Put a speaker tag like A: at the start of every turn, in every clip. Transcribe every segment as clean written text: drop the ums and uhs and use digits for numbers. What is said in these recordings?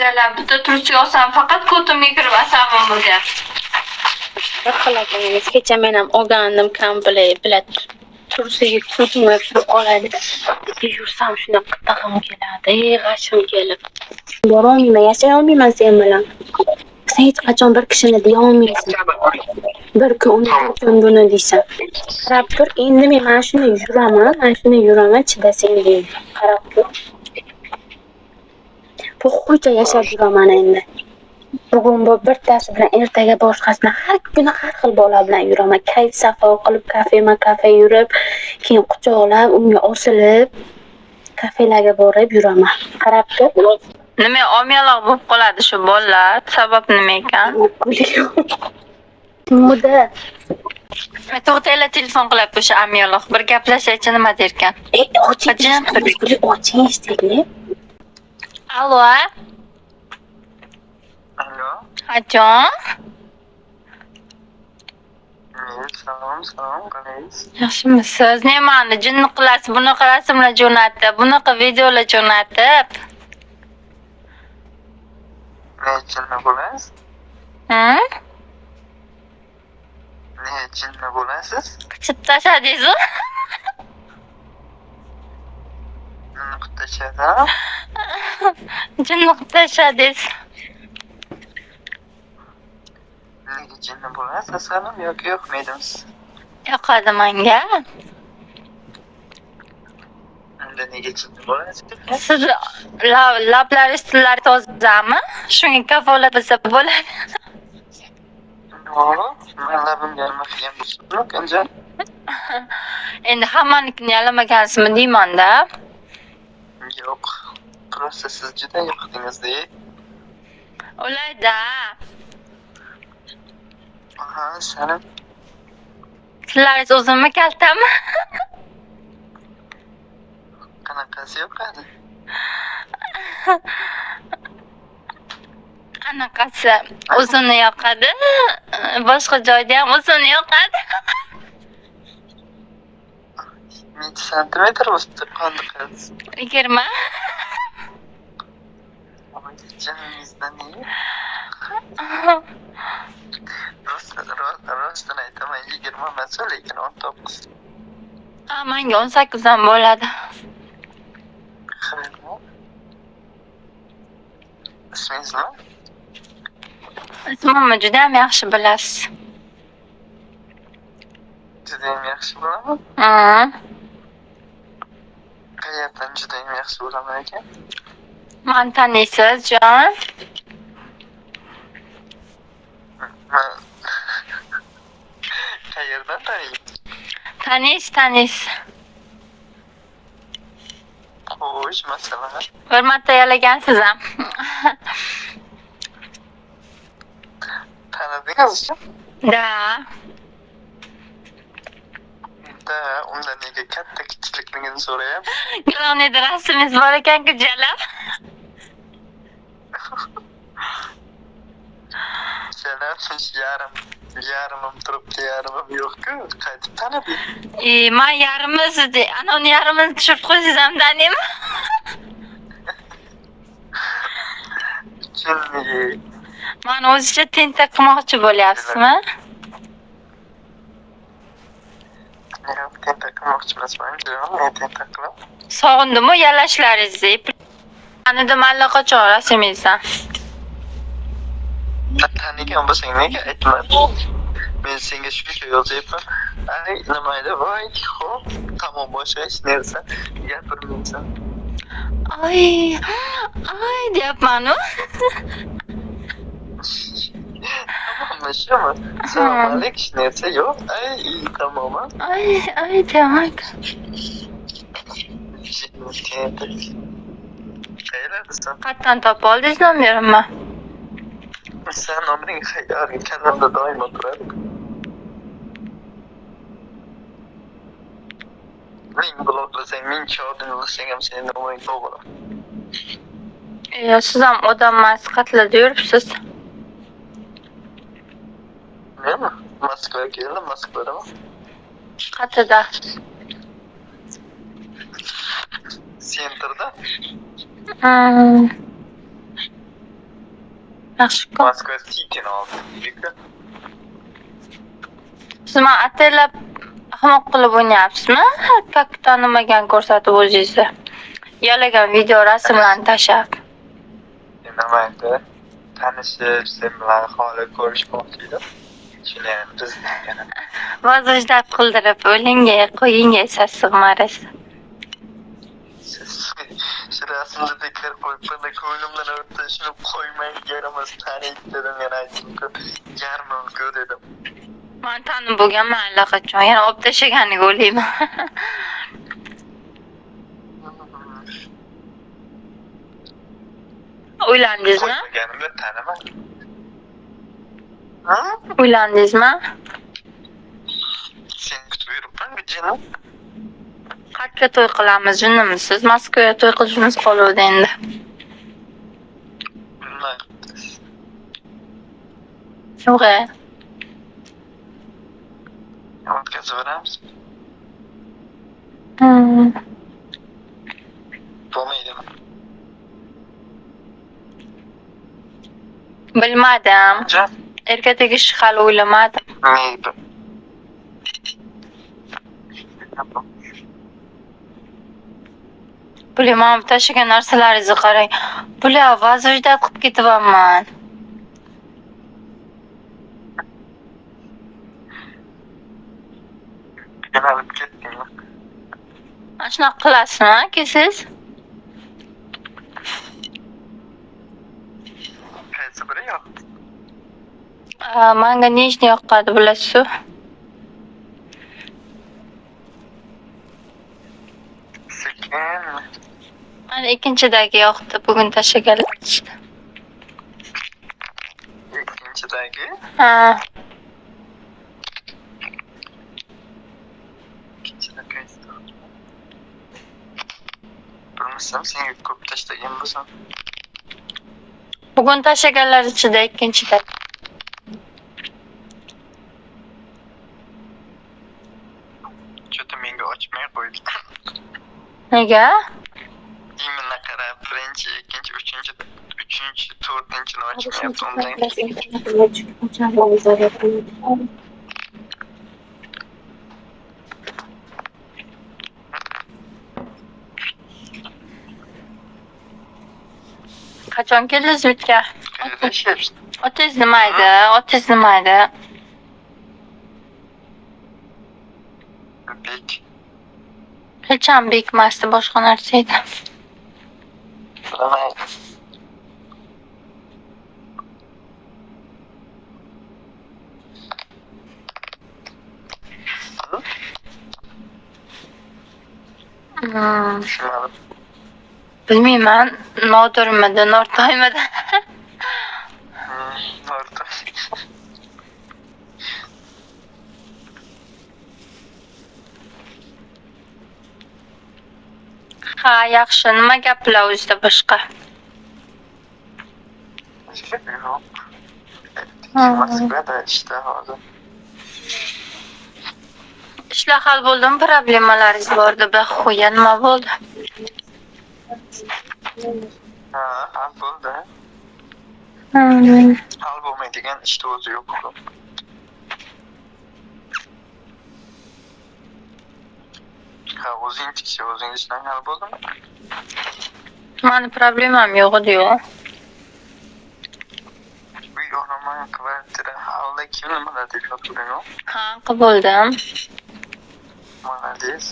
A: Jalab, bitta turchi olsam, faqat ko'timga kirib asabim bo'lyapti.
B: Bir xil ekanmiz. Kecha men ham olgandim komplekt, bilat tursiga ko'timga kirib oladi. Yursam shunaqa qitag'im keladi, g'ashim kelib. Borolmayman, yashay olmayman sen bilan. Sen hech qachon bir kishini deya olmaysan. Bir kun uni qachon buni deysan. Qarab tur, endi men mana shunday yuraman, mana shunday yuraman, chidasang deyman. Qarab tur. Po'xuycha yashab yuraman endi. Bugun bu bittasi bilan, ertaga boshqasi bilan, har kuni har xil bola bilan yuraman. Kayf safo qilib, kafema kafe yurib, keyin quchoqlab, unga osilib, kafelarga borib yuraman. Qarab tur.
A: Nima omyaloq bo'lib qoladi shu bolalar? Sabab nima ekan?
B: Muda.
A: To'xtanglar, telefon qilyapti o'sha amyaloq. Bir gaplashaychi, nima derkan?
B: Oching,
A: Jim.
B: oching eshitaylik.
A: Allo,
C: Alo.
A: Hajon?
C: Salom, salom, qalaysiz?
A: Yaxshimisiz? Nimani jinni qilasiz? Bunaqa rasmlar jo'natib, bunaqa videolar jo'natib.
C: Ne jinni bo'lasiz?
A: Hı?
C: Ne jinni bo'lasiz?
A: Qichib tashladingiz-ku.
C: Nima qilib tashladim?
A: Jinni qilib tashladingiz.
C: Nega jinni bo'lasiz, asalim yoki yo'qmaydimsiz?
A: Yoqadi menga.
C: Unda nega jinni bo'lasiz?
A: Siz lablaringiz, tillari tozami? Shunga kafolat qilsa bo'ladi.
C: Yo'q, men labimga nima qilgan bo'lsam,
A: Endi hammanikini yalamagansizmi deyman-da.
C: Yo'q. Просто siz juda yoqdingiz-da.
A: Ulayda.
C: Aha, salim.
A: Tillaringiz uzunmi, kaltami?
C: Qanaqasi yoqadi?
A: Anaqasi uzuni yoqadi. Boshqa joyda ham uzuni yoqadi.
C: Necha santimetr bo'lsa qanaqasi?
A: 20.
C: Voy, jiningizdan ne? Rostini aytaman, 20 emas, lekin 19.
A: A, menga 18 ham bo'ladi.
C: Ismingiz nima?
A: Ismimni juda ham yaxshi bilasiz.
C: Judayam yaxshi bilaman. Qayerdan judayam yaxshi bilaman ekan?
A: Mani taniysiz, jon.
C: Man qayerdan taniyman?
A: Taniysiz, taniysiz.
C: Xo'sh, masalan,
A: Bir marta yalagansiz ham.
C: Tanidingizmi?
A: Da.
C: Da, unda nega katta kichikligini so'rayapsiz?
A: Главный rasmingiz bor ekan-ku, jalab.
C: Jalab, yarim, yarimim turibdi, yarimim yo'q-ku. Qaytib taniding?
A: Man yarmisi, ana uni yarmini tushirib qo'ysangiz ham taniyman.
C: Jinni.
A: Mani o'zicha tentak qilmoqchi bo'lyapsizmi?
C: Yo'q, tentak qilmoqchi emasman. Jon, men tentak qilaman.
A: Sog'indim-u yalashlaringizni. Tanidim allaqachon rasmingizdan.
C: Tanigan bo'lsang nega aytmading? Men senga shuncha yozyapman. Ay, nima edi? Voy, xo'p, tamom, boshqa hech narsa gapirmaysan.
A: Ay, ay deyapman-u.
C: Tamommi, shumi? Salom alik, hech narsa yo'q. Ay, tamom.
A: Ay, ay deyapman.
C: Tentak. Qayerdasan?
A: Qayerdan topib oldingiz nomerimni?
C: Sen nomering kallamda doimo turadi. Ming bloklasang, ming chodinlasang ham seni nomering to'g'ri.
A: Yo, siz ham odam emas, qayerlarda yuribsiz?
C: Menmi? Moskvaga keldim, Moskvadaman.
A: Qayerda?
C: Sentrda.
A: Yaxshi-ku.
C: Moskva City'ni oldim.
A: Siz mani ataylab ahmoq qilib o'ynayapsizmi? Как tanimagan ko'rsatib o'zingizni. Yalagan video rasmlarni tashlab.
C: Nima edi? Tanishib, sen bilan holi ko'rishmoqchi edim. Shuni ham biz yana
A: Vazijdat qildirib, o'lingga, qo'yingga sassiq maraz.
C: Shu rasmni bekor qo'yibman, ko'nglimdan o'tdi. Shuni qo'ymay yaramas taniydi dedim, yana aytdim-ku. Yarmim-ku dedim.
A: Man tanib bo'lganman allaqachon. Yana olib tashlaganiga o'ylayman. Uylandingizmi?
C: Qo'ymaganimda tanimadim. Ha?
A: Uylandingizmi?
C: Seni kutib yuribman, jinim.
A: Qayerga to'y qilamiz, jinnimisiz? Moskvaga to'y qilishimiz qoluvdi endi.
C: Nima?
A: Yo'q.
C: O'tkazib yuboramiz. Bo'lmaydimi?
A: Bilmadim.
C: Jon,
A: Erga tegishni hali o'ylamadim.
C: mayli.
A: Bilaman, bu tashlagan narsalaringizni qarang. Bular vazijdat qilib ketyapman.
C: Qiynalib ketdingmi?
A: Ana shunaqa qilasizmi, aka siz?
C: Qaysi biri yoqdi?
A: Manga nechni yoqadi bilasiz-ku.
C: Sekinmi?
A: Mana ikkinchidagi yoqdi, bugun tashlaganlar ichida.
C: Ikkinchidagi?
A: Ha.
C: Ikkinchida qaysi? Bilmasam, senga ko'p tashlagan bo'lsam.
A: Bugun tashlaganlar ichida ikkinchida.
C: Что-то menga ochmay qo'ydi.
A: Nega?
C: Именно qara, birinchi, ikkinchi, uchinchi, uchinchi, to'rtinchini ochmayapti undan.
A: Qachon keldingiz yurtga?
C: Qayerda ishlayapsiz?
A: Otangiz nima edi? Otangiz nima edi?
C: Bek.
A: Hech ham bekmasdi, boshqa narsa edi.
C: Nima edi? Tushunmadim.
A: Bilmayman, Nodirmidi, Nortoymidi?
C: O'rta.
A: Ha, yaxshi. Nima gaplar o'zida boshqa?
C: Yo'q. Moskvada ishda hozir.
A: Ishlar hal bo'ldimi? Problemalaringiz bor deb xuya nima bo'ldi?
C: Ha, hal bo'ldi. Hal bo'lmaydigan ishda o'zi yo'q. Ha, o'zingchi, o'zing ishdan hal bo'ldimi?
A: Mani problemam yo'q edi-yu.
C: Uy olaman, kvartira, halda kim nimalar deb yotuvding?
A: Ha, qilib bo'ldim.
C: Молодец.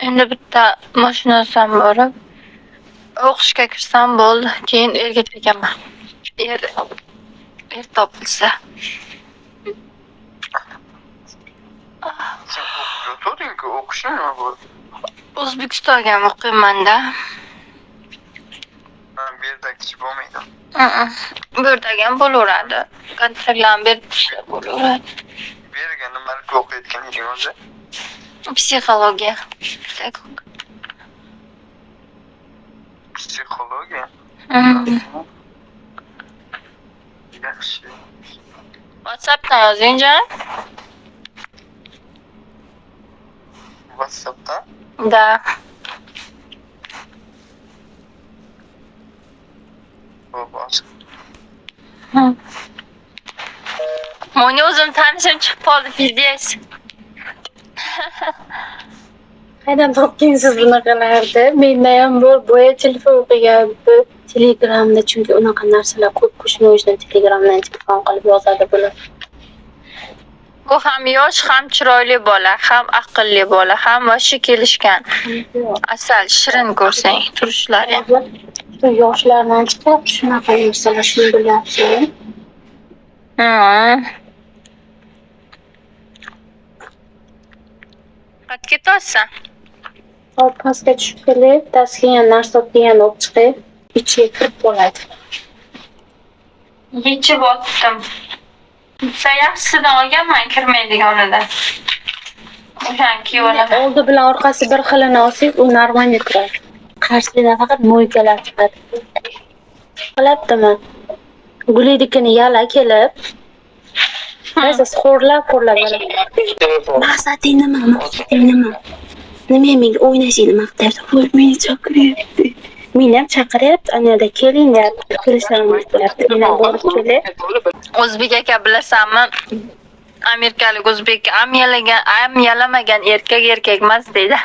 A: Endi bitta mashina olsam borib, o'qishga kirsam bo'ldi. Keyin erga tegaman. Er topilsa.
C: Sen o'qib yotuvding-ku, o'qishing nima bo'ldi?
A: O'zbekistonga ham o'qiyman-da.
C: Ha, bu yerdagichi bo'lmaydi.
A: Bu yerdagi ham bo'laveradi. Kontraktlarni berib ishlab bo'laveradi.
C: Bu yerga nimalik o'qiyotgan eding o'zi?
A: Psixologiya. Pedagog.
C: Psixologiya. Yaxshi.
A: WhatsAppdan yozing, jon.
C: WhatsAppdan?
A: Да.
C: Xo'p, och.
A: Meni o'zim tanishim chiqib qoldi, пиздец.
B: Qaydan topgansiz bunaqalarni? Menda ham bor, boya telefon qilgandi. Telegramda chunki unaqa narsalar ko'p, shuning uchun Telegramdan telefon qilib yozadi bular.
A: Bu ham yosh, ham chiroyli bola, ham aqlli bola, ham вообще kelishgan. Asal, shirin ko'rsang turishlari.
B: Shu yoshlardan chiqyapti shunaqa narsalar, shuni bilyapsizmi?
A: Qayerga ketyapsan?
B: Hop, pastga tushib kelib, dars kelgan narsa olib kelgan olib chiqib, ichiga kirib qoladi.
A: Yechib otdim. Bitta yaxshisidan olganman, kirmaydiganidan. O'shani kiyib olaman.
B: Oldi bilan orqasi bir xilini olsangiz, u нормальный turadi. Qarshisidan faqat мойка lar chiqadi. Qilyaptimi? Gulinikini yala kelib, rosa xo'rlab xo'rlab yala. Maqsading nima? Maqsading nima? Nima menga o'ynashingni maqtayapti? Voy, meni chaqiryapti. Meni ham chaqiryapti, ana yerda keling deyapti. Kelishamiz deyapti. Men ham borib kelay.
A: O'zbek aka, bilasanmi? Amerikalik o'zbek am yalagan, am yalamagan erkak erkak emas deydi.